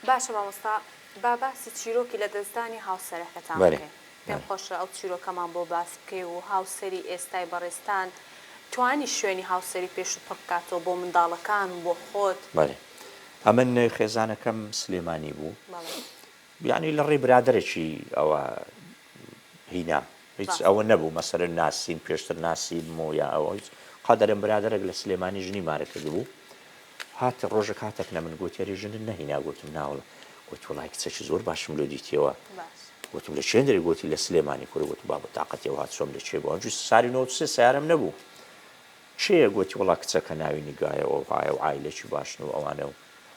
باشە مامۆستا با باسی چیرۆکی لەدەستدانی هاوسەرەکەتان بەرێ بکەین پێم بەرێ. خۆشە ئەو چیرۆکەمان بۆ باس بکەی و هاوسەری ئێستای بەڕێزتان توانی شوێنی هاوسەری پێشوو پڕ بکاتەوە بۆ منداڵەکان و بۆ خۆت؟ بەرێ ئەمن خێزانەکەم سلێمانی بوو بەڵێ. یانی لە ڕێی برادەرێکی ئەوە هینام هیچ ڕاستە. ئەوە نەبوو مەسەلەن ناسین پێشتر ناسیبم و یا ئەوە هیچ قەدەرم برادەرێک لە سلێمانی ژنی مارە کردبوو هات ڕۆژێک هاتە کنە من گۆتی ئەرێ ژنت نەهینا گۆتم ناوەڵا گۆتی وەڵای کچەکی زۆر باشم لۆ دیتیەوە باش. گۆتم لە چێندەرێ گۆتی لە سلێمانی کورە گۆتم بابە تاقەتی ئەوها چۆم لە چێ بوو ئەنجوو ساری 93 سەیارەم نەبوو کێیە گۆتی وەڵا کچەکە ناوی نیگایە و ئەوهایە و عایلەکی باشن و ئەوانە و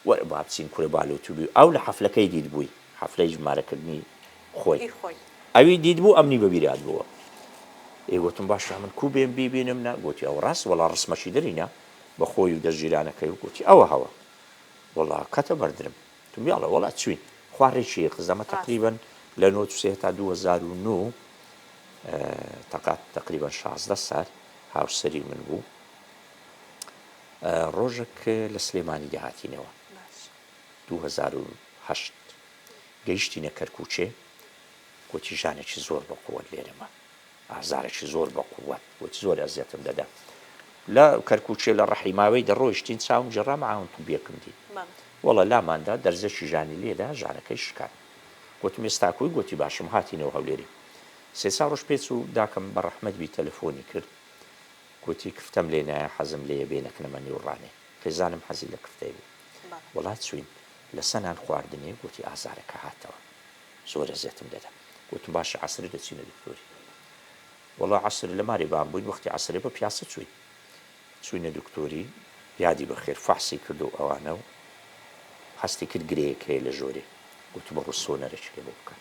وەرە با بچین کورە با لۆ تو بی ئەو لە حەفلەکەی دیتبووی حەفلەی ژمارەکردنی خۆی ئی خۆی. ئەوی دیتبوو ئەمنی بە بیرات بووە ئێ گۆتم باشە من کوو بێم بیبینم نا گۆتی ئەوە ڕاست وەڵا ڕسمەکی دەرینە بە خۆی و دەستگیرانەکەی و گۆتی ئەوە هەوە وەڵا کەتە بەردرم وتم یاڵە وەڵا چوین خوا ڕێکی خست ئەمە ڕاستە. تەقریبەن لە 93 هەتا 2009 تەقات تەقریبەن 16 سار هاوسەری من بوو ڕۆژێک لە سلێمانی دەهاتینەوە 2008 گەیشتینە کەرکوچێ گوتی ژانێکی زۆر بە قووەت لێرەمە ئازارێکی زۆر بە قووەت گوتی زۆر ئەزیەتم دەدا لە کەرکوچێ لە ڕەحیماوەی دەڕۆیشتین چاوم گێڕا معاون طبیەکم دی وەڵا لاماندا دەرزەکی ژانی لێدا ژانەکەی شکان گوتم ئێستا کوی گوتی باشم هاتینەوە هەولێری سێ چار ڕۆژ پێچوو داکم بە ڕەحمەت بی تەلەفۆنی کرد گوتی کفتەم لێ نایە حەزم لێیە بێنە کنەمە نیو ڕانێ خێزانم حەزی لە کفتەی بوو وەڵا چوین لەسە نان خواردنێ گوتی ئازارەکە هاتەوە زۆر ئەزیەتم دەدا گوتم باشە عەسرێ دەچینە دکتۆری وەڵا عەسر لە مارێ بان بووین وەختی عەسرێ بە پیاسە چوین چوینە دکتۆری یادی بەخێر فەحسی کرد و ئەوانە و هەستی کرد گرێیەک هەیە لە ژۆرێ گوتی بڕۆ سۆنەرێکی لێ بۆ بکە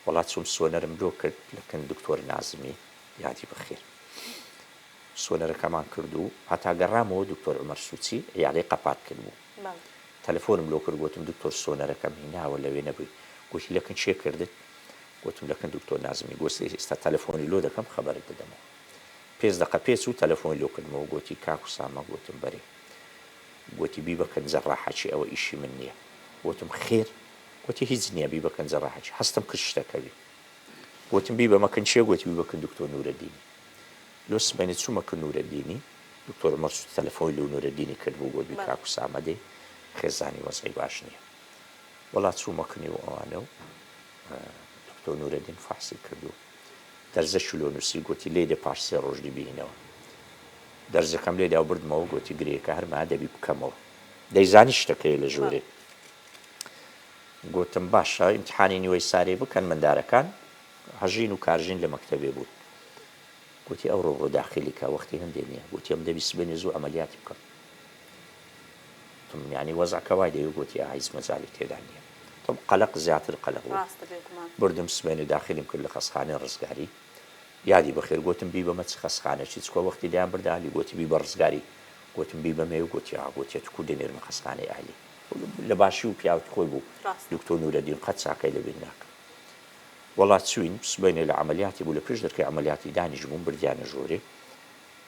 وەڵا چووم سۆنەرم لۆ کرد لە کن دکتۆر نازمی یادی بەخێر سۆنەرەکەمان کرد و هەتا گەڕامەوە دکتۆر عومەر سوچی عیادەی قەپات کردبوو تەلەفۆنم لۆ کرد گوتم دکتۆر سۆنەرەکەم هیناوە لەوێ نەبووی گوتی لە کن چێ کردت گوتم لە کن دکتۆر نازمی گوتی ئێستا تەلەفۆنی لۆ دەکەم خەبەرت دەدەمەوە پێنج دەقە پێ چوو تەلەفۆنی لۆ کردمەوە گۆتی کاک ئوسامە گۆتم بەرێ گۆتی بیبە کن جەڕاحەکی ئەوە ئیشی من نیە گۆتم خێر گۆتی هیچ نیە بیبە کن جەڕاحەکی هەستم کرد شتەکەوی گۆتم بیبەمە کن چێ گۆتی بیبە کن دکتۆر نورەدینی لۆ سبەینێ چوومە کن نورەدینی دکتۆر عومەر چوو تەلەفۆنی لۆ نورەدینی کردبوو گۆت بی کاک ئوسامە دێ خێزانی وەزعی باش نیە وەڵا چوومە کنی و ئەوانە و دکتۆر نورەدین فەحسی کرد و دەرزەکی لۆ نووسی گۆتی لێی دە پاش سێ ڕۆژ دیبینەوە. دەرزەکەم لێ دا و بردمەوە گۆتی گرێیەکە هەر مایە دەبی بکەمەوە. دەیزانی شتەکەیە لە ژوورێ. گۆتم باشە ئیمتحانی نیوەی سارێ بکەن مندارەکان هەژین و کارژین لە مەکتەبێ بوون. گۆتی ئەوڕۆ بڕۆ داخیلی کە وەختی هەندێ نییە. گۆتی ئەم دەبی سبەینێ زوو عەمەلیاتی بکەم. گوتم یانی وەزعەکە وای دەوێ؟ گۆتی ئا هیچ مەجالی تێدا نییە. تم قەلەق زیاتر قەلەق بووم. ڕاستە بێگومان. بردم سبەینێ داخیلم کرد لە خەسخانەی ڕزگاری. یادی بەخێر گۆتم بیبەمە چ خەسخانەکی چکە وەختی دەیان بردە ئەهلی گۆتی بیبە ڕزگاری. گۆتم بیبەمێ و گۆتی ئا گۆتی ئەتوو دەنێرمە خەسخانەی ئەهلی. لە باشی و پیاوەتی خۆی بوو. ڕاستە. دکتۆر نورەدین قەت چاکەی لە بیر ناکەم. وەڵا چوین سبەینێ لە عەمەلیاتی بوو لە پێش دەرکەی عەمەلیاتی دانیشبووم بردیانە ژۆرێ.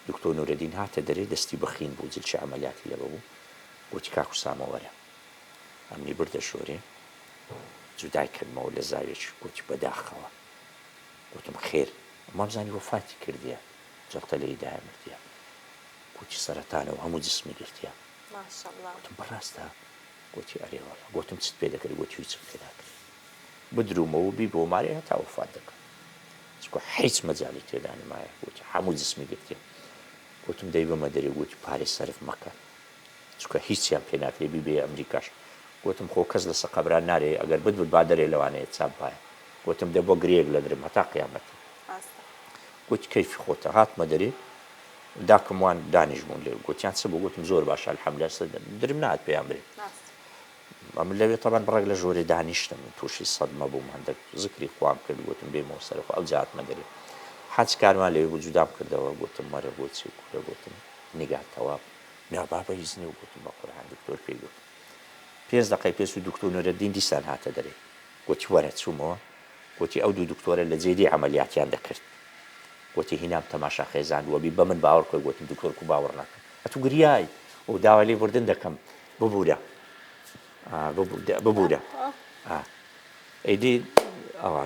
دکتۆر نورەدین هاتە دەرێ دەستی بە خین بوو جلکی عەمەلیاتی لەبە بوو گۆتی کاک ئوسامە وەرە. ئەمنی بردە ژۆرێ جودای کردمەوە لە زاویەکی گۆتی بەداخەوە گۆتم خێر وامزانی وەفاتی کردیە جەڵتە لێی دایە مردیە گۆتی سەرەتانە و هەموو جسمی گرتیە ماشاءاللە. گۆتم بەڕاستە گۆتی ئەرێ وەڵا گۆتم چت پێ دەکرێ گۆتی هیچم پێ ناکرێ بدرومەوە و بیبەوە مارێ هەتا وەفات دەکەم چونکە هیچ مەجالی تێدا نەمایە گۆتی هەموو جسمی گرتیە گۆتم دەی بمە دەرێ گۆتی پارەی سەرف مەکە چونکە هیچیان پێ ناکرێ بیبەیە ئەمریکاش گۆتم خۆ کەس لەسە قەبران نارێ ئەگەر بت با دەرێ لەوانەیە چاپ بایە گۆتم دە بۆ گرێیەک لەدرم هەتا قیامەتی ڕاستە. گۆتی کەیفی خۆتە هاتمە دەرێ داکم وان دانیش بوون لێ گۆتیان چ بوو گۆتم زۆر باشە الحمدللە ئێستا درم نەهات پێیان برێ ڕاستە. ئەمن لەوێ تەبعەن بڕێک لە ژۆرێ دانیشتم تووشی سەدمە بووم هەندەک زکری خوام کرد گۆتم بێمەوە سەر خۆ ئەوجا هاتمە دەرێ حاج کاروان لەوێ بوو جودام کردەوە گۆتم وەرە بۆچی کورە گۆتم نیگا تەواو نا بابە هیچ نیە و گۆتم بە قورعان دکتۆر پێی گۆتم پێنج دەقەی پێ چوو دکتۆر نورەدین دیسان هاتە دەرێ گۆتی وەرە چوومەوە گۆتی ئەو دوو دکتۆرە لە جێدی عەمەلیاتیان دەکرد گۆتی هینام تەماشا خێزان وەبی بەمن باوەڕ کە گۆتم دکتۆر کو باوەڕ ناکەم ئەتوو گریای و داوای لێ بردن دەکەم ببورە. ببورە ئیدی ئەوە.